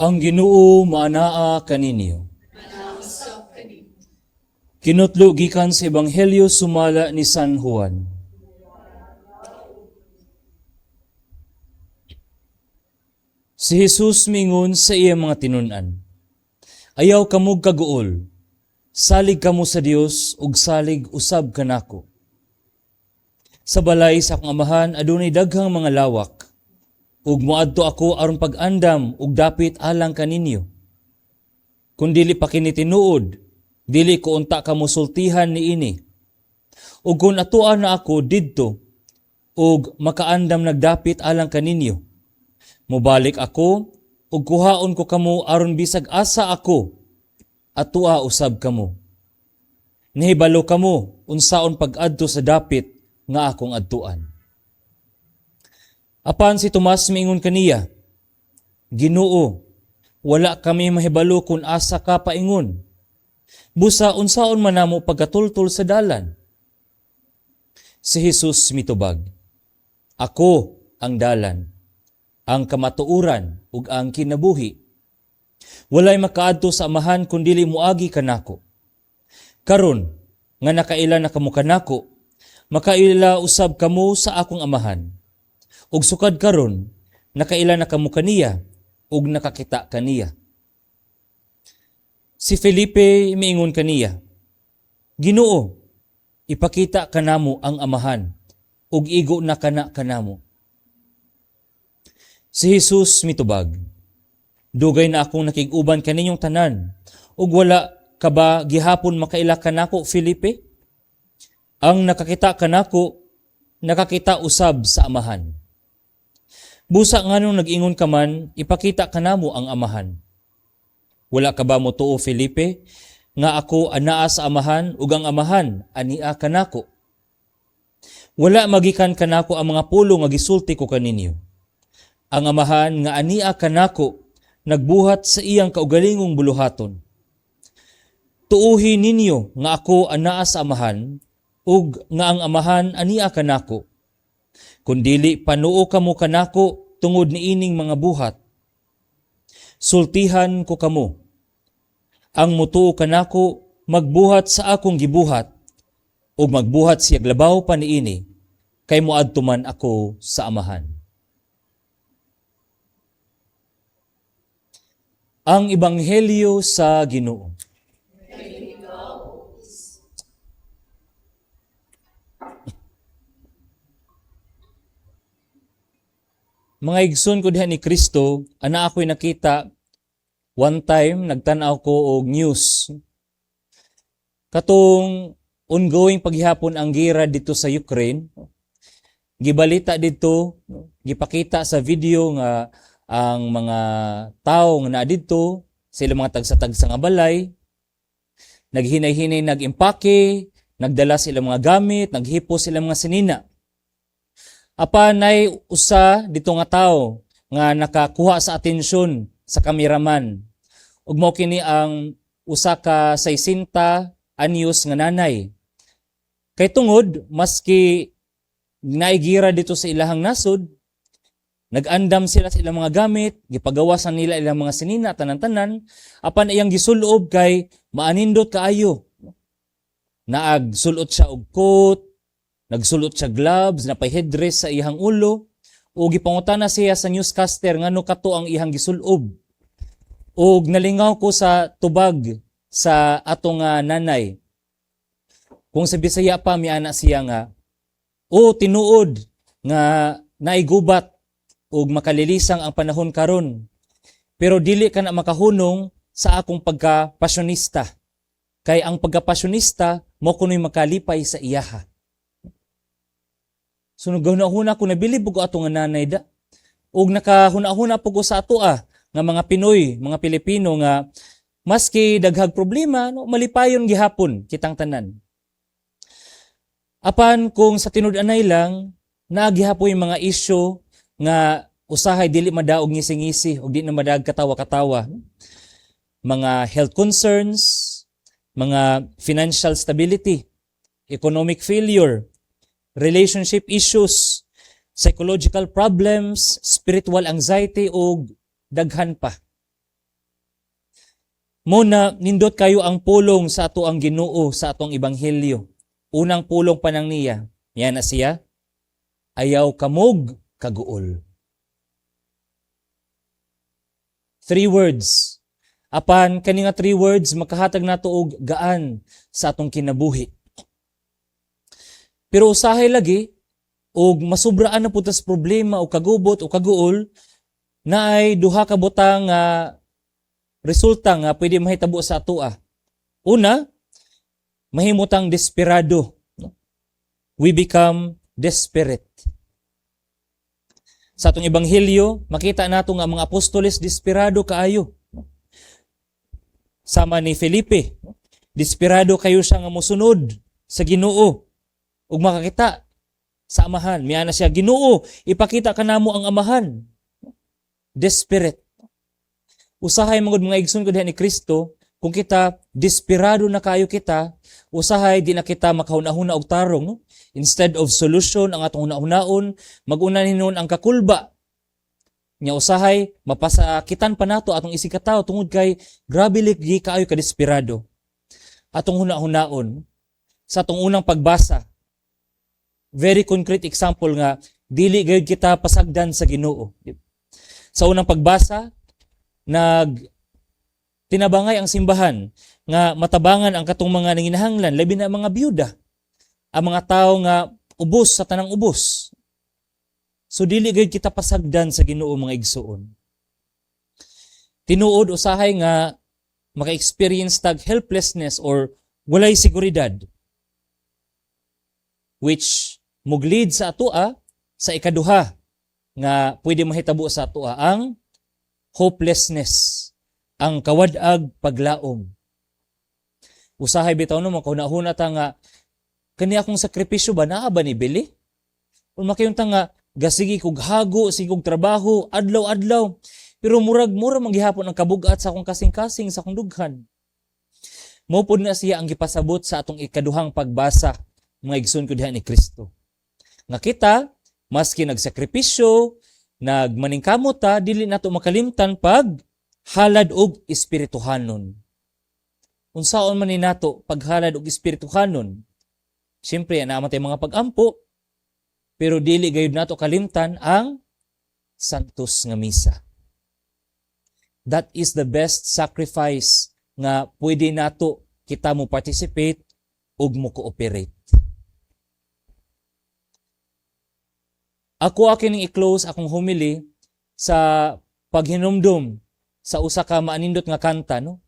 Ang Ginoo maanaa kaninyo. Kinutlo gikan sa Ebanghelyo sumala ni San Juan. Si Jesus mingon sa iya mga tinun-an, "Ayaw kamog kaguol, salig kamo sa Dios ug salig usab kanako. Sa balay sa akong amahan adunay daghang mga lawak, ug moadto ako aron pag-andam og dapit alang kaninyo. Kung dili pa kini tinuod, dili ko unta kamo sultihan niini. Ug kung atuan na ako didto ug makaandam nagdapit alang kaninyo, mobalik ako ug kuhaon ko kamo aron bisag asa ako atua usab kamo. Nahibalo kamo unsaon pag-adto sa dapit nga akong adtuan." Apan si Tomas miingon kaniya, "Ginoo, wala kami mahibalo kung asa ka paingon. Busa unsaon man namo pagkatultol sa dalan?" Si Jesus mitubag, "Ako ang dalan, ang kamatuoran ug ang kinabuhi. Walay makaadto sa Amahan kun dili moagi kanako. Karon nga nakaila na kamo kanako, makaila usab kamo sa akong Amahan. Ug sukad karon nakaila na kamo kaniya ug nakakita kaniya." Si Felipe miingon kaniya, "Ginoo, ipakita kanamo ang Amahan ug igo na kana kanamo." Si Jesus mitubag, "Dugay na akong nakig-uban kaninyong tanan, ug wala ka ba gihapon makaila kanako, Felipe? Ang nakakita kanako, nakakita usab sa Amahan. Busa nganong nag-ingon ka man, 'Ipakita kanamo ang Amahan'? Wala ka ba motuo, Felipe, nga ako anaa sa Amahan ug ang Amahan ania kanako? Wala magikan kanako ang mga pulong nga gisulti ko kaninyo. Ang Amahan nga ania kanako nagbuhat sa iyang kaugalingong buluhaton. Tuuhi ninyo nga ako anaa sa Amahan ug nga ang Amahan ania kanako. Kun dili, panuo kamo kanako tungod niining mga buhat. Sultihan ko kamo. Ang mutuo kanako magbuhat sa akong gibuhat ug magbuhat siya labaw pa niini kay moadto man ako sa Amahan." Ang Ebanghelyo sa Ginoo. Mga igsoon ko diha ni Kristo, ana ako'y nakita one time nagtan-aw ko og news. Katong ongoing paghihapon ang gira dito sa Ukraine, gibalita dito, gipakita sa video nga ang mga tao nga naa didto sa ilang mga tagsa-tagsa nga balay, naghinay-hinay nag-impake, nagdala sila mga gamit, naghipos sila mga sinina. Apan nay usa dito nga tao nga nakakuha sa atensyon sa kameraman. Ug mao kini ang usa ka 60 anyos nga nanay. Kay tungod maski naigira dito sa ilahang nasod, nag-andam sila sa ilang mga gamit, gipagawasan nila ilang mga sinina, tanan-tanan, apan iyang gisulob kay maanindot kaayo. Naag sulot siya og coat, nagsulot siya gloves, napay headdress sa iyang ulo, ug gipangutana siya sa newscaster ngano kato ang iyang gisulob. Ug nalingaw ko sa tubag sa atong nanay. Kung sa Bisaya pa miana siya nga, "O tinuod nga naigubat ug makalilisang ang panahon karon. Pero dili ka na makahunong sa akong pagka-pasyonista. Kay ang pagka-pasyonista mo kuno'y makalipay sa iyaha." So naghuna-huna ko, nabilib ko ato nga nanay da. Ug nakahuna-huna po ko sa ato nga mga Pinoy, mga Pilipino nga maski daghag problema, no, malipayon gihapon kitang tanan. Apan kung sa tinud-anay lang, naagihapoy mga isyu nga usahay dili madaog ngisi-ngisi ug di na madaog katawa-katawa. Mga health concerns, mga financial stability, economic failure, relationship issues, psychological problems, spiritual anxiety ug daghan pa. Mao na nindot kayo ang pulong sa ato ang Ginoo sa atong ebanghelyo. Unang pulong pa nang niya. Yan na siya. "Ayaw kamog kaguol." Three words. Apan kani nga three words makahatag nato og gaan sa atong kinabuhi. Pero usahay lagi og masubraan na pud tas problema o kagubot o kaguol, naay duha ka butang nga resulta nga pwede mahitabo sa atoa. Una, mahimutang desperado, no? We become desperate. Sa atong ebanghelyo, makita nato nga ang mga apostoles desperado kaayo, no? Sama ni Felipe, no? Desperado kayo siya nga mosunod sa Ginoo ug makakita sa Amahan. Miana siya, "Ginoo, ipakita ka namo ang Amahan." Desperate. Usahay mangod, mga igsoon ko diha ni Kristo, kung kita desperado na kayo kita, usahay di na kita makahuna-huna og tarong, no? Instead of solution ang atong huna-hunaon, mag-una hinuon ang kakulba. Nya usahay mapasakitan pa nato atong isig katawo tungod kay grabe lagi kaayo ka desperado. Atong huna-hunaon sa atong unang pagbasa, very concrete example nga dili gayud kita pasagdan sa Ginoo. Sa unang pagbasa, nag tinabangay ang simbahan nga matabangan ang katong mga nanginahanglan, labi na ang mga byuda, ang mga tao nga ubos sa tanang ubos. So dili gayud kita pasagdan sa Ginoo, mga igsuon. Tinuod, usahay nga maka-experience tag helplessness or walay seguridad, which mug-lead sa atoa sa ikaduha nga pwede mahitabo sa atoa, ang hopelessness, ang kawad-ag paglaom. Usahay bitaw, no, makahuna-huna ta nga kani akong sakripisyo ba, naa ba ni bili? Kung makayunta nga gasigi kog hago, sige kog trabaho, adlaw-adlaw, pero murag mura man gihapon ang kabugat sa akong kasing-kasing, sa akong dughan. Mao pod na siya ang gipasabot sa atong ikaduhang pagbasa, mga igsoon ko diha ni Kristo. Nga kita, maski nagsakripisyo, nagmaningkamot ta, dili nato makalimtan pag halad og espirituhanon. Unsaon man ni nato paghalad og espirituhanon? Siyempre, naa man tay mga pag-ampo, pero dili gayud nato kalimtan ang Santos nga Misa. That is the best sacrifice nga pwede nato kita mo participate ug mo cooperate. Ako kining i-close akong homily sa paghinumdum sa usa ka maanindot nga kanta, no.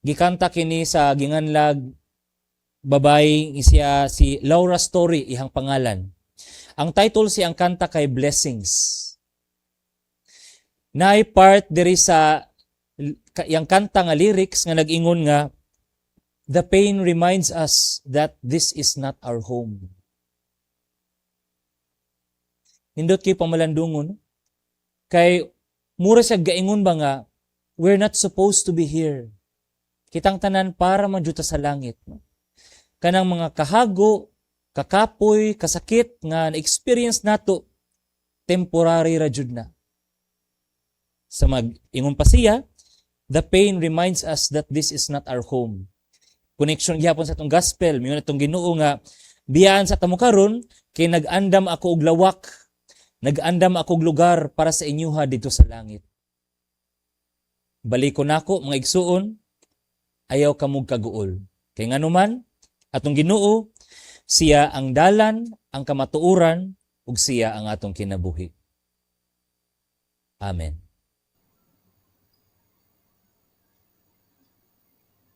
Gikanta kini sa ginganlag babae, siya si Laura Story ihang pangalan. Ang title si ang kanta kay "Blessings." Naay part diri sa yang kanta nga lyrics nga nag-ingon nga, "The pain reminds us that this is not our home." Nindot kay pamalandungon. Kay mura siya gaingon ba nga we're not supposed to be here. Kitang tanan para man jud ta sa langit, no? Kanang mga kahago, kakapoy, kasakit nga na-experience nato, temporary ra jud na. Sa mag-ingon pa siya, "The pain reminds us that this is not our home." Connection gihapon sa atong gospel, miingon atong Ginoo nga biyaan sa tamo karon kay nag-andam ako og lawak, nag-andam ako og lugar para sa inyuha dito sa langit. Baliko nako, mga igsuon, ayaw kamog kaguol. Kay nganuman, atong Ginoo, siya ang dalan, ang kamatuoran, ug siya ang atong kinabuhi. Amen.